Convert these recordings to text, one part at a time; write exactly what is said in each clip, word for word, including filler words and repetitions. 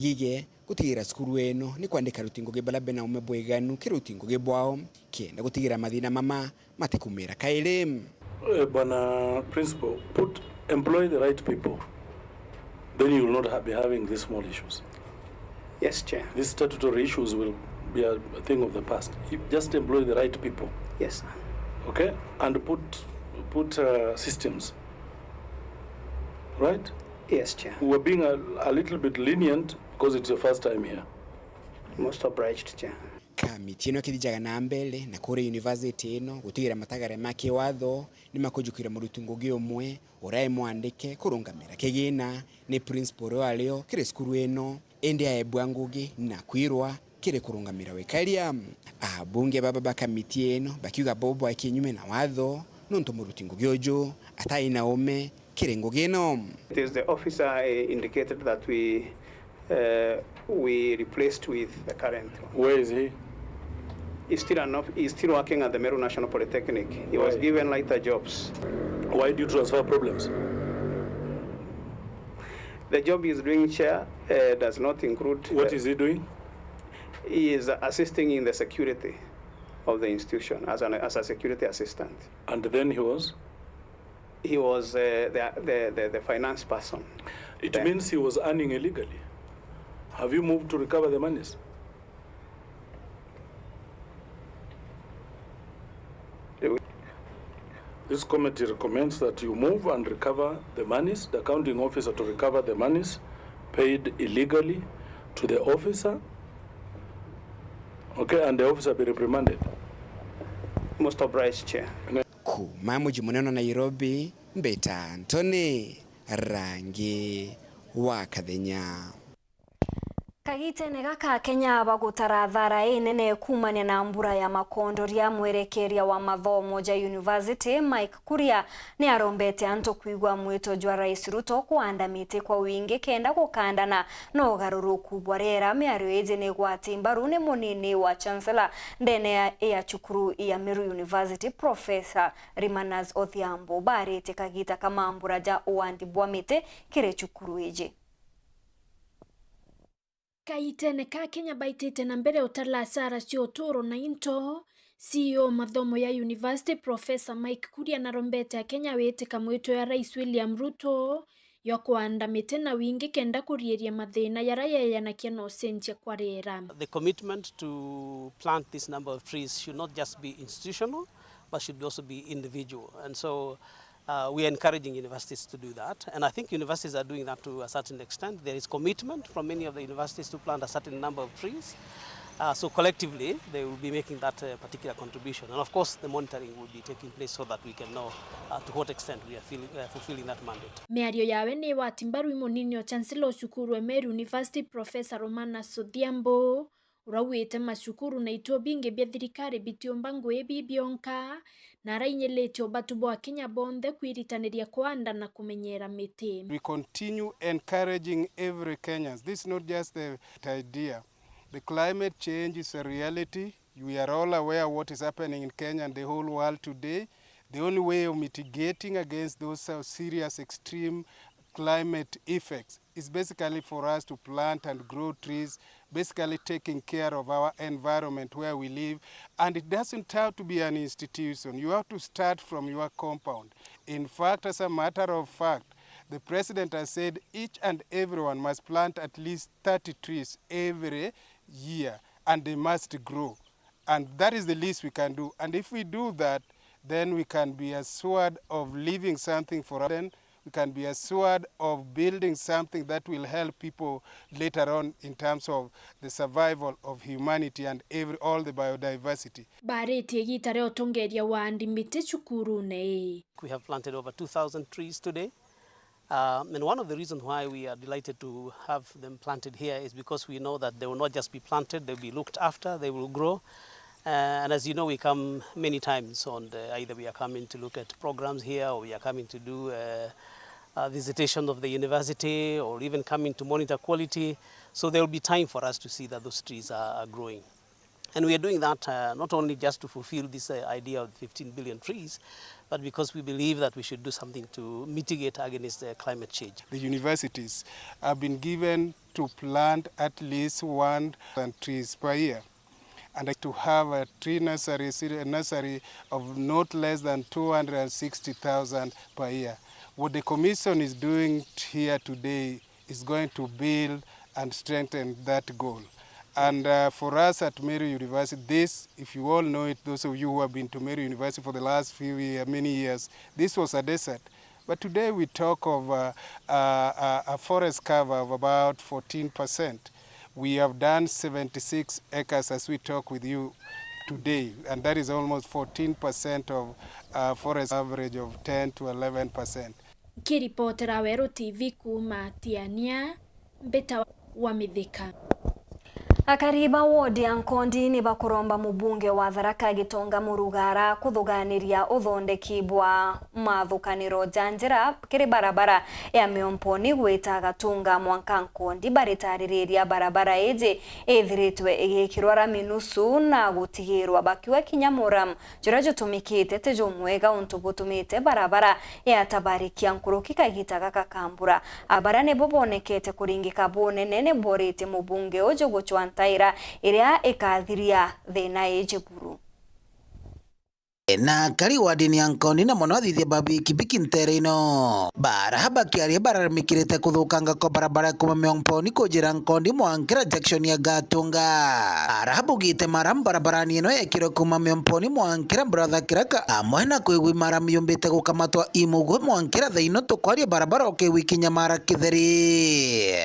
Gige gutigira cukuru eno ni kwandika aruti ngugi baria bena ume bwiganu kiri uruti ngugi bwao, kenda gutigira mathina mama matikumira kairi. Eh, Bwana Principal, put, employ the right people. Then you will not ha-, be having these small issues. Yes, Chair. These statutory issues will be a thing of the past. You just employ the right people. Yes, sir. Okay? And put, put, uh, systems. Right? Yes, Chair. We were being a, a little bit lenient because it's your first time here. Most obliged, Chair. Kamiti ino ikithijaga na mbere na kuria university ino gutigira matagare ma kiwatho ni makujukira muruti ngugi umwe uria e mwandike kurungamira kigina ni principal uria ario kiri cukuru ino, indi aebua ngugi na kwirwa kiri kurungamira wikaria. Abunge baba ba kamiti ino bakiuga bo bwa kinyume na watho nontu muruti ngugi uju atai na ume kiri ngugi ino. It is the officer, eh, indicated that we, eh, we replaced with the current one. Where is he? He's still an op-, he's still working at the Meru National Polytechnic. He was Why? given lighter jobs. Why do you transfer problems? The job he's doing, Chair, eh, does not include What the is he doing? He is assisting in the security of the institution as an, as a security assistant. And then he was? He was, uh, the, the, the, the finance person. It Then means he was earning illegally. Have you moved to recover the monies? This committee recommends that you move and recover the monies, the accounting officer to recover the monies paid illegally to the officer, okay, and the officer be reprimanded. Most obliged, Chair. Kuma muji munene wa Nairobi, mbita Anthony Rangi wa Kathenya. Kagitene gaka, Akenya bagutara thara inene kuumania na mbura ya makondoria. Mwerekeria wa mathomo ja university, Mike Kuria, ni arombete antu kwigua mwito jwa Rais Ruto kuanda miti kwa wingi kenda gukandana na ugaruruku bwa riera. Miario iji ni igwati mbaru ni munini wa Chancellor ndene ya, ya cukuru ya Meru University, Professor Rimanas Odhiambo. Baritie kagita ka mambura ja uandi bwa miti kiri cukuru iji. Kaitene ka Kenya baitite na mbere utara asara cia uturo na into, C E O mathomo ya university, Professor Mike Kuria, narombete Akenya witika mwito ya Rais William Ruto ya kuanda miti na wingi kenda kuriiria mathina yara yeyanakia na ucenjia kwa riera. The commitment to plant this number of trees should not just be institutional, but should also be individual. And so, uh, we are encouraging universities to do that. And I think universities are doing that to a certain extent. There is commitment from many of the universities to plant a certain number of trees. Uh, so collectively, they will be making that, uh, particular contribution. And of course, the monitoring will be taking place so that we can know, uh, to what extent we are feeling, uh, fulfilling that mandate. Miario yawe ni wati mbaru i munini o Chancellor o cukuru e Meru University, Professor Romana Sodhiambo, uraugite macukuru na ituo bingi bia thirikari bitiumba ngui bi bionka, na arainyilitie ubatu bwa Akenya bonthe kwiritaniria kuanda na kumenyera miti. We continue encouraging every Kenyans. This is not just the idea. The climate change is a reality. We are all aware what is happening in Kenya and the whole world today. The only way of mitigating against those, uh, serious extreme climate effects is basically for us to plant and grow trees, basically taking care of our environment where we live. And it doesn't have to be an institution. You have to start from your compound. In fact, as a matter of fact, the president has said each and everyone must plant at least thirty trees every year, and they must grow. And that is the least we can do. And if we do that, then we can be assured of leaving something for us. Then we can be assured of building something that will help people later on in terms of the survival of humanity and every, all the biodiversity. Baritie igita ria utongeria wa andi miti cukurune ii. We have planted over two thousand trees today. Um, and one of the reasons why we are delighted to have them planted here is because we know that they will not just be planted, they'll be looked after, they will grow. Uh, and as you know, we come many times on the, either we are coming to look at programs here, or we are coming to do, uh, a visitation of the university, or even coming to monitor quality. So there will be time for us to see that those trees are, are growing. And we are doing that, uh, not only just to fulfill this, uh, idea of fifteen billion trees, but because we believe that we should do something to mitigate against, uh, climate change. The universities have been given to plant at least one thousand trees per year and to have a tree nursery, a nursery of not less than two hundred and sixty thousand per year. What the commission is doing here today is going to build and strengthen that goal. And, uh, for us at Meru University, this, if you all know it, those of you who have been to Meru University for the last few year, many years, this was a desert. But today we talk of, uh, uh, a, a forest cover of about fourteen percent. We have done seventy-six acres as we talk with you today, and that is almost fourteen percent of, uh, forest average of ten to eleven percent. Nkiripotera Weru T V kuuma Tiania, Mbita wa Mithika. Akari ba wodi ya Nkondi ni bakuromba mubunge wa Tharaka Gitonga Murugara kuthuganiria uthondeki bwa mathukaniro ja njira kiri barabara ya Miomponi gwita Gatunga mwanka Nkondi. Baritaririria barabara iji ithiritwe igikirwa rami nusu na gutigirwa bakiuga kinya muramu juria jutumikite ti jumwega, untu butumite barabara yatabarikia nkuruki kagita gaka ka mbura. A, baria nibo bonekete kuringika bunene ni boritie mubunge uju gucwa ntaira iria ikathiria thina iji buru. Na akari wadini ya Nkondi na mono athithia ba bikibiki ntere ino, bara bakiaria bararamikirite kuthukanga kwa barabara ya kuma Miomponi kujira Nkondi mwankira junction ya Gatunga. Ara bugite maramu barabarani ino yekirwe kuma Miomponi mwankira Brother Kiraka, amwe na kwigwi maramu yumbite gukamatwa imugwe mwankira thaino tukwaria barabara ukigwi kinya mara kitheri.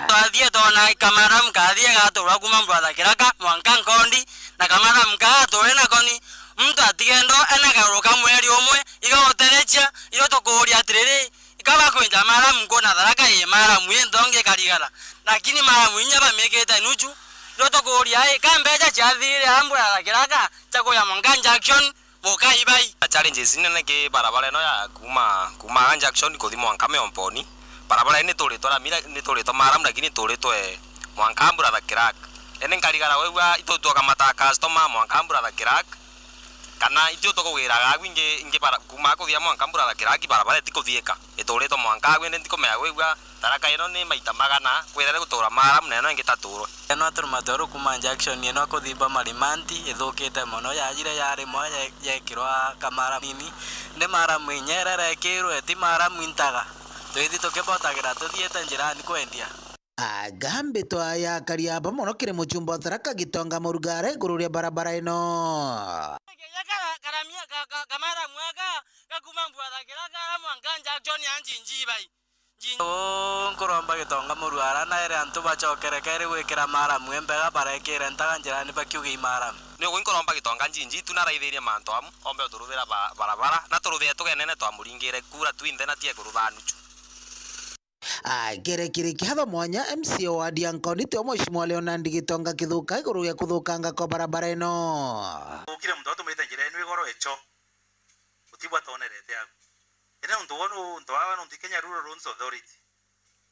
Twathie twona kamaramu kathie gatura kuma Brother Kiraka mwanka Nkondi, na kamaramu kaa turi nako ni muntu atigendo ena karuru ka mweri umwe, iga uterecia, iga tukuuria atiriri, ikaba kwinja maramu nkuna Tharaka ii maramu inthongi ikarigara, lakini maramu inya bamikite nuchu, iga tukuuria ii ka mbecha ciathirire ambura Kiraka cha kuya mwanka junction, mukai bai. Challenges nene ki barabara ino ya kuma, kuma junction kuthi mwanka Miomponi. Barabara ii nituritwe ramira, nituritwe maramu, lakini turitwe mwanka Brother Kiraka. Ene nkarigara wegua itu tukamata customer mwanka Brother Kiraka. Kana itio tukugiraga agu ingi, ingi bara-, kuma kuthia mwanka Brother Kiraka, barabara itikuthiika. Ituritwe mwanka agu, indi ntikumenya wegua Tharaka ino ni maita magana kwirere gutura maramu na ino ingi taturwe. Ino aturi matoru kuma junction ino kuthimba Marimanti, ithukite mono, yajire yari mwa ye-, yekirwa kamaramu nini. Ni maramu inya iria irekirwe, ti maramu intaga. Twithi tukibothagira tuthiite njirani kwendia. Aga mbitwa ya akari aba mono kiri muchumba wa Tharaka Gitonga Murugara iguru ria barabara ino. Kara-, karamia ka-, ka-, kamaramu aka gakuma Brother Kiraka mwanka junction ya Njinji bai. Uu nkuromba Gitonga Murugara naere antu bacokere keri gwikira maramu imbega barekire ntaga njirani bakiuga imaramu. Ni ugu nkuromba Gitonga Njinji tu naraithirie mantu amu ombe uturuthira ba-, barabara na turuthire tugenene twamuringire kura twinthe na tie kurutha nuchu. Agerekire kiatho mwanya M C A wa wadi ya Nkondi tio Mheshimiwa Leonard Gitonga Kithuka iguru gia kuthukanga kwa barabara ino. Ukire muntu atumite njira ino igoro echo. Utibwa tonerete agu. Ene untu wonu, untu wawa nuntu Kenya Rural Roads Authority.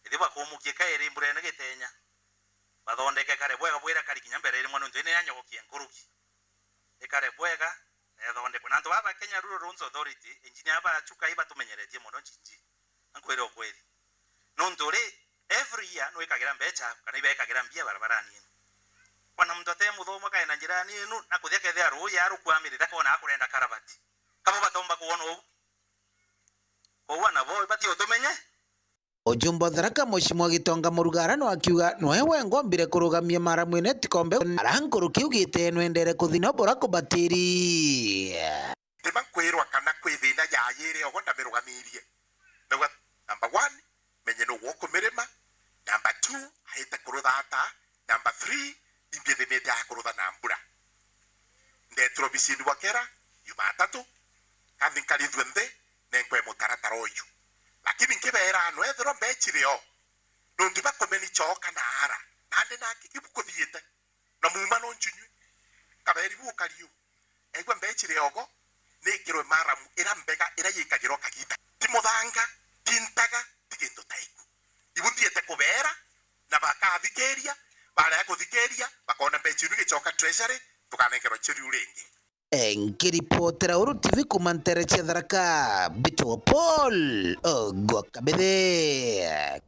Ithi bakumukie kairi mbura ino gitenya. Bathondeke kare bwega bwira kari kinya mbere iri mwana untu ine yanyogokie nkuruki. Ikare bwega, na ithondekwe. Na antu baba Kenya Rural Roads Authority, engineer ba Chuka ibatumenyeretie mono Njinji. Nkwire ukweli. Nuntu ri, every year nwikagira mbecha, kana ibekagira mbia barabarani ino. Kwana muntu ate muthomo akaenda njirani ino, na kuthia kethia ruuji arukwamire, akona akurenda karavati. Kabo batomba kuona uu. Koguo nabo ibati utumenye. Ujumbe wa Tharaka Mheshimiwa Gitonga Murugara no akiuga nwe wengwa mbire kurugamia maramu ine tikombe ara nkuru kiugite nwendere kuthina bura kubatiri. Ndima nkwirwa kana kwi thina yayire ogo ndamirugamirie. Ndauga, number one, menye nuu ukumirima. Number two, aite kurutha ata. Number three, imbi thimite akurutha na mbura. Ndetirwe obisini bwa kera, Jumatatu, kandi nkarithue nthi, nenkwe mutaratara uyu. Lakini nkibeera no ethirwa mbechire o, nuntu bakomeni chooka na ara, nandi naki ibukuthiite, na muuma no nchunywe. Nkabeeri bukari u. Egua mbechire ogo, nikirwe maramu ira mbega ira yikagirwa kagita. Ti muthanga, ti ntaga, ti gintu ta iku. Ibu nthiete kubeera, na bakathikiria, barega kuthikiria, bakona mbecha iu igicoka treasury, tukanenkerwa cio riu ringi. Nkiripotera Uru T V kuma ntere cia Tharaka, mbitagwa Paul Ogwa Kabithe.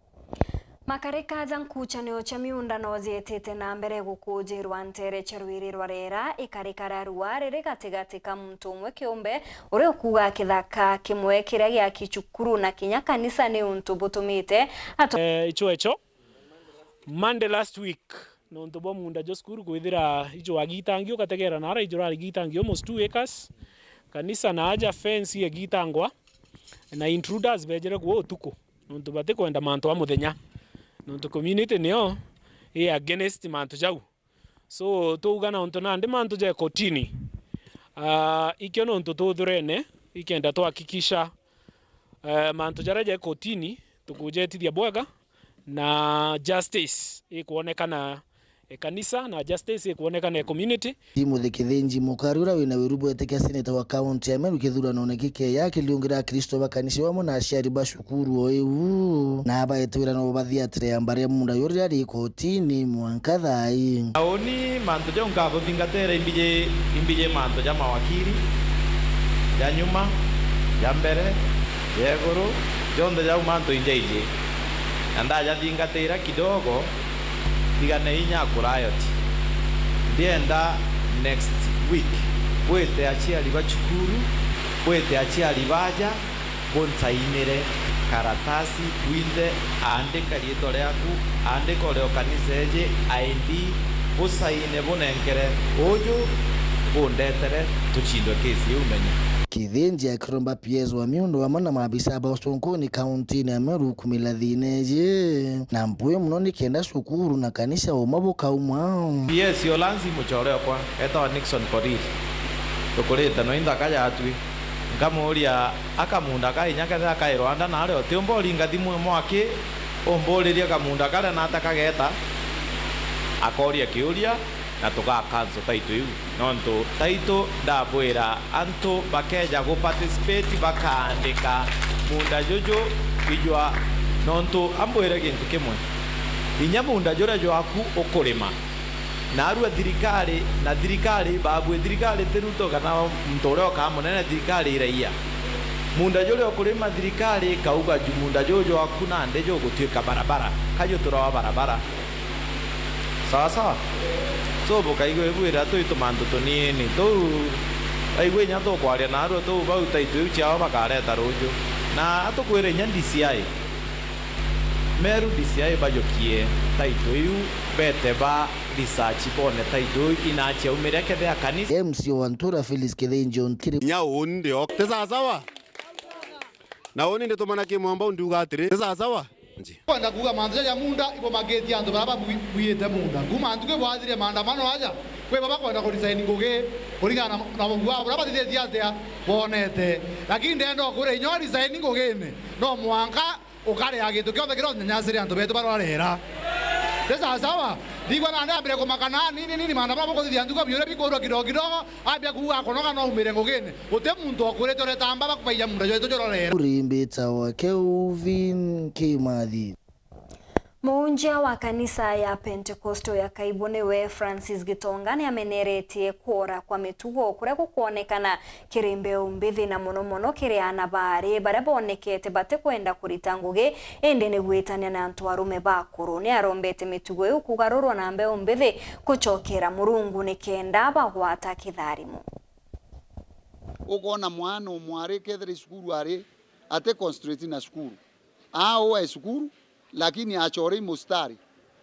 Makarika ja nkucanio cia miunda no jietite na mbere gukujirwa ntere cia rwiri rwa Rera, ikarika ria rua riri gatigati ka muntu umwe kiumbe uria ukuuga kithaka kimwe kiria giaki cukuru na kinya kanisa, ni untu butumite atu- Eh, icho echo. Monday last week, nontu bwa muunda jwa cukuru kwithira ijwagitangi, ugategera naara ijurari gitangi almost two acres. Kanisa na aja fence igitangwa, na intruders bejere kuo utuku, nontu batikwenda mantu a muthenya, nontu community niyo i against mantu jau. So, twauga nontu nandi mantu ja kotini, ah, ikio nontu tuthurene, ikenda twahakikisha, eh, mantu jaria ja kotini tukujetithia bwega, na justice ikwonekana e kanisa, na justice ikwonekana e community. Timothy Kithinji Mukari, uria wina wiru bwetike seneta wa kaunti ya Meru kithuranone gikeya, akiliungira Akristo ba kanisa bamwe na aciari ba cukuru o iu, na abaete wira no bathiatire ya mbare ya muunda juu riria ri kotini mwanka thaa ii. Na uni mantu jau nkabuthingatira imbiji, imbiji mantu ja mawakiri, ja nyuma, ja mbere, ja iguru, jonthe jau mantu injaiji. Na ndajathingatira kidogo, tigane inya ku riot. Ndienda next week bwite aciari ba cukuru, bwite aciari baja, bunsainire karatasi bwinthe, andika riitwa riaku, andika uria o kanisa eji, I D, busaine bunenkere uju bundetere, tucindwe kesi iu menya. Kithinji akiromba P S wa miundo amwe na maabisa ba ucunkuni kauntini ya Meru kumila thiina iji, na mpwi muno ni kenda cukuru na kanisa umwe bukauma. P S Olanzi mucore okwa, etawa Nixon Korir, tukurite no inthaka yatwi. Nkamuuria, a kamunda ka inya kethira kai Rwanda naari utiumba uringa thimu imwe aki, umburirie kamunda karia nata kageeta? Akooria kiuria, na tuga cancel title iu. Nontu title, ndabwira, antu bakeeja gu participate, bakaandika munda juju ijwa. Nontu ambwire gintu kimwe, inya munda juria jwaku ukurima, naarua thirikari, na thirikari, baabui thirikari ti Ruto kana muntu uria ukaa munene, thirikari iraia. Munda juria ukurima, thirikari ikauga ju munda juju jwaku nandi jugutuika barabara, ka juturwa barabara. Sawa sawa? So, bukaigua ibwira tui tumantu tuniini tuu, baigua inya tukwaria naarua tuu, bau title iu ciao bakareta ruuju. Na atukwire inya D C I, Meru D C I bajukie title iu, bete ba research bone title iu inaciaumire kethia kanisa. M C wa Ntura Felix Kithinji Ontiri. Inya uuni ndioka. Ti sawa sawa? Na uuni nditumana kimwamba undiuga atiri, ti sawa sawa? Nji. Kwenda kuuga mantu jaja munda ibumakitie antu baria babwi-, bwiyite munda. Kuuma ntuku ibwathirie maandamano aja, kwi baba kwenda ku resign ngugi kuringana na, na mubua buria bathithitie atia bonete. Lakini ndenda ukwira, inya u resign ngugine, no mwanka ukaria gintu kionthe kiria unyanyasire antu betu baria urarera. Ti sawa sawa? Ndigua nandi ambire kumaka na nini nini, maandamano bukuthithia ntuku biuria bikurua kidogo kidogo, ambia kuuga akunoga no umire ngugine. Guti muntu ukurite uretamba bakubaija munda jwetu jurorera. Urimbita wa Kelvin Kimathi. Muunjia wa kanisa ya Pentecostal ya Kaibu niwe Francis Gitonga niameneretie kwora kwa mitugo kuria gukwonekana kiri mbeu mbithi, na mono mono kiri aana baari baria bonekete batikwenda kurita ngugi, indi ni gwitania na antu arume bakuru. Ni arombete mitugo iu kugarurwa na mbeu mbithi gucokera Murungu nikenda bagwata kitharimo. Ukoona mwana o mwari kethira i cukuru ari, ati concentrate na cukuru. Aa, uu e cukuru, lakini acore i mustari.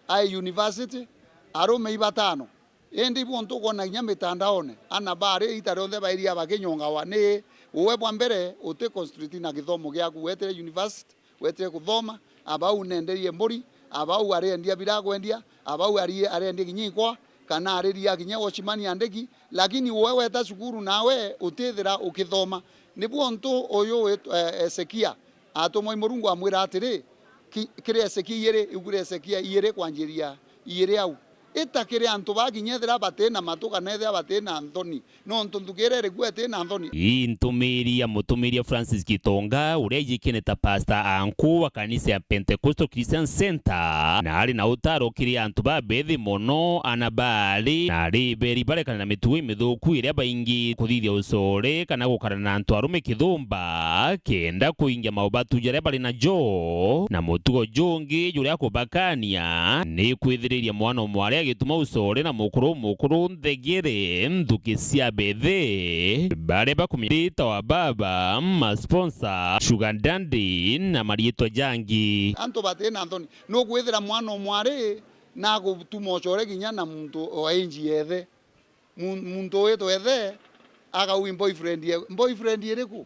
Ai university, arume i batano. Indi ibu untu ukwona kinya mitandaone, ana bari ita rionthe bairia bakinyongawa ni uwe bwa mbere uti concentrate na githomo giaku. Wetire university, wetire kuthoma, abau nenderie mburi, abau ariendia bira kwendia, abau ari-, ariendia kinya ikwa, kana ariria kinya watchman andiki, lakini uwe weta cukuru nawe utithira ukithoma. Nibu untu uyu wit-, eh, Hezekia atumwa i Murungu amwira atiri, ki-, kiri Hezekia iiri, iu kiri Hezekia iiri kwanjiria iiri au. Ita kiri antu ba kinya ethira bati na matu kana ethira bati na nthoni, nontu nthuki iria iri kuo iti na nthoni. Ii ntumiri ya mutumiria Francis Gitonga, uria ijikene ta Pastor Anku wa kanisa ya Pentecostal Christian Center, na ari na utaro kiri antu babethi mono, ana baari na ari beri barekana na mitugo imithuku iria baingi kuthithia ucore kana gukarana na antu arume kithumba, kenda kuingia maubatu jaria bari najo, na mutugo jungi juria kubakania ni kwithiriria mwana o mwari agituma ucore na mukuru mukuru nthegere nthuki cia bethi, baria bakumenya rita wa baba, ma sponsor, sugar daddy, na mariitwa jangi. Antu bati na nthoni, nukwithira mwana o mwari na gutuma ucore kinya na muntu o age ya ithe. Mu-, muntu witwa ithe akauga boyfriend ye, boyfriend iriku?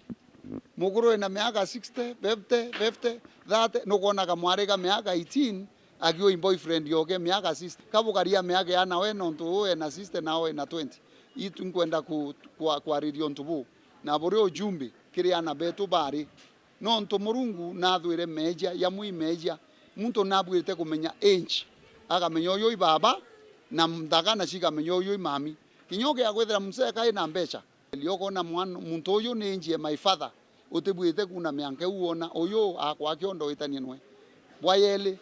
Mukuru ena miaka sixty, fifty, fifty, thirty, nukwona kamwari ka miaka eighteen akiuga boyfriend yoke miaka sixty. Kabukaria miaka ya nawe nontu uu ena sixty na uu ena twenty. Itu nkwenda ku-, kwa-, kwariria untu buu. Na buri ujumbe kiri ana betu bari. Nontu Murungu nathwire meejia, yamwe i meejia. Muntu nabuirite kumenya age, akamenya uyu i baba, na nthaka nacio ikamenya uyu i mami. Kinya ukia kwithira mzee kai na mbeca, rio ukona mwana, muntu uyu ni age my father, utibuirite kuuna mianka iu wona uyu akwa kiondo witanie nwe. Bwa yeli,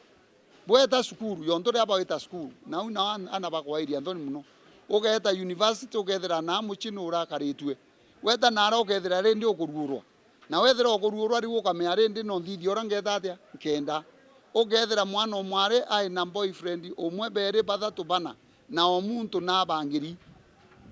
bweta cukuru, yontu riria bawita cukuru, nau nao an-, ana bakwairia nthoni mono. Ugeeta university, ukethira naa mucii nuurakaritue. Weta naara ukethira rindi ukuruurwa. Na wethira ukuruurwa riu ukamenya rindi no nthithia uria ngeeta atia? Nkenda. Ukethira mwana o mwari ai na boyfriend umwe, beeri, bathatu, bana, na o muntu na bangiri.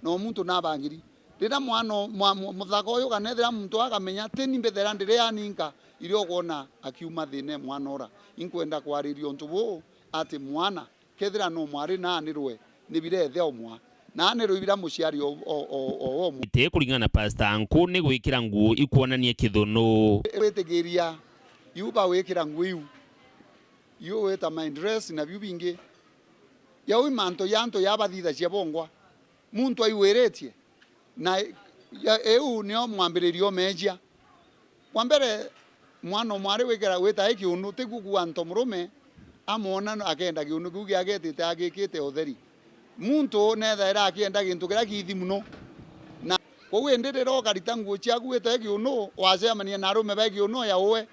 Na o muntu na bangiri. Riria mwana o-, mwa-, mu-, muthaka uyu kana ethira muntu akamenya ti ni mbithera ndiri aninka, irio ukwona akiuma thiine mwana ura. Inkwenda kwariria untu buu ati mwana kethira no mwari naanirwe ni bira ithe umwe, naanirwe ibira muciari o, o, o, o umwe. Iti kuringana na Pastor Anku ni gwikira nguo ikwonania kithunu. Gwitikiria iu bagwikira nguo iu, iu wita my dress na biu bingi. Jau i mantu ya antu ya bathithagia bongwa. Muntu aiwiritie. Na ya, iu nio mwambiririo meejia. Bwa mbere, mwana o mwari wikira-, wita i kiunu, ti kuuga nto murume amwona akenda kiunu kiu giake etite agikite utheri. Muntu nethaira akienda gintu kiria kiithi mono. Na kwou indi riria ukarita nguo ciaku wita i kiunu, wacemania na arume ba i kiunu ya uwe.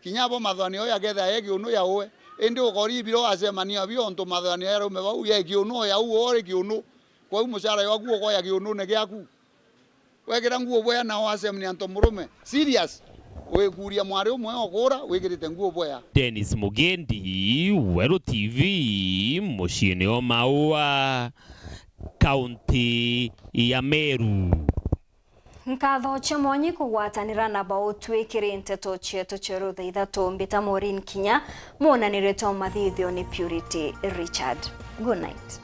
Kinya abo mathoanio ya ketha ya kiunu ya uwe. Indi ukoria ibiro wacemania bio ontu mathoanio ya arume bau ya kiunu ya uwe uri kiunu. Kwou mucara jwaku ukoya kiunune giaku. Wekira nguo bwea na wacemania nto murume. Serious. Wikuria mwari umwe okura wikirite nguo bwea. Dennis Mugendi, Weru T V, muciini o Maua, kaunti ya Meru. Nkatho cia mwanya kugwatanira na bautwi kiri nteto cietu cia rutha ithatu. Mbita Maureen Kinya, mwonanire twa mathithio ni Purity Richard. Good night.